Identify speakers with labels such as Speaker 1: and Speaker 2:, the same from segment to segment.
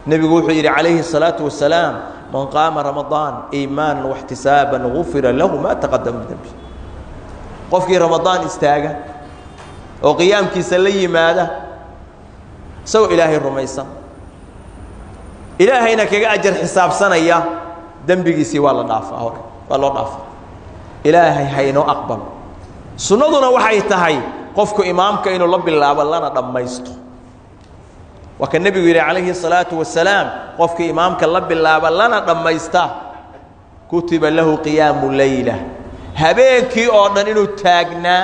Speaker 1: Nebigu wuxuu yidhi calayhi الsalaatu wasalaam: "Man qaama Ramadaan iimaanan waxtisaaban gufira lahu maa taqadama min dembi." Qofkii Ramadaan istaaga oo qiyaamkiisa la yimaada isagoo Ilaahay rumaysan, Ilaahayna kaga ajar xisaabsanaya, dembigiisii waa la dhaafaa, hore waa loo dhaafaa. Ilaahay haynoo aqbalo. Sunnaduna waxay tahay qofku imaamka inuu la bilaabo lana dhammaysto. Waa ka nebigu yidhi calayhi الsalaatu wasalaam: qofkii imaamka la bilaaba lana dhammaysta, kutiba lahu qiyaamu leyla. Habeenkii oo dhan inuu taagnaa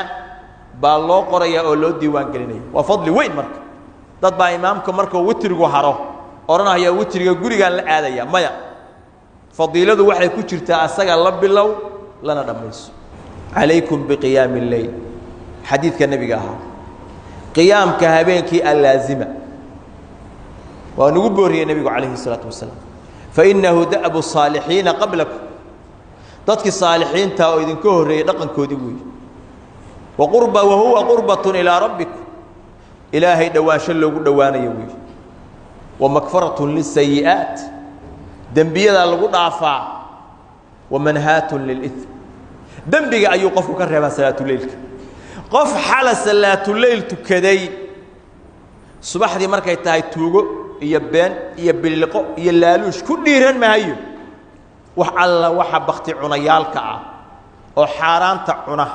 Speaker 1: baa loo qorayaa oo loo diiwaan gelinaya. Waa fadli weyn. Marka dad baa imaamka markuu witrigu haro odhanaya: "Witriga gurigaan la aadaya." Maya, fadiiladu waxay ku jirtaa asaga la bilow lana dhammayso. "Calaykum biqiyaami اleyl," xadiidka nebiga ahaa, qiyaamka habeenkii allaazima waa nagu booriyey nebigu calayhi الsalaatu wasalaam. "Fainahu da'bu الsaalixiina qablakum," dadkii saalixiinta oo idinka horreeyey dhaqankoodii weeye. Waqurba wahuwa qurbatun ilaa rabbikum, Ilaahay dhowaansho loogu dhowaanayo weeye. Wa makfaratun lisayi'aat, dembiyadaa lagu dhaafaa. Wa manhaatun lilإim, dembiga ayuu qofku ka reebaa salaatuleylka. Qof xala salaatuleyl tukaday, subaxdii markay tahay tuugo iyo been iyo biliqo iyo laaluush ku dhiiran maayo. Wax alla waxa bakti cunayaalka ah oo xaaraanta cuna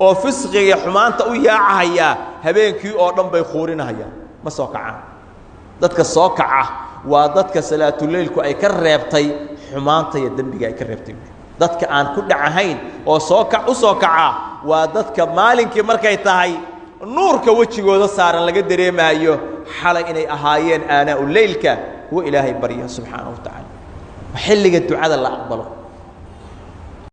Speaker 1: oo fisqiga xumaanta u yaacahayaa, habeenkii oo dhan bay khuurinahayaan, ma soo kacaan. Dadka soo kaca waa dadka salaatuleylku ay ka reebtay xumaanta iyo dembiga ay ka reebtay. Dadka aan ku dhacahayn oo soo ka u soo kaca waa dadka maalinkii markay tahay nuurka wejigooda saaran laga dareemaayo xalay inay ahaayeen aanaa leylka kuwa Ilaahay barya subxaanaه wa tacaala. Xilliga ducada la aqbalo.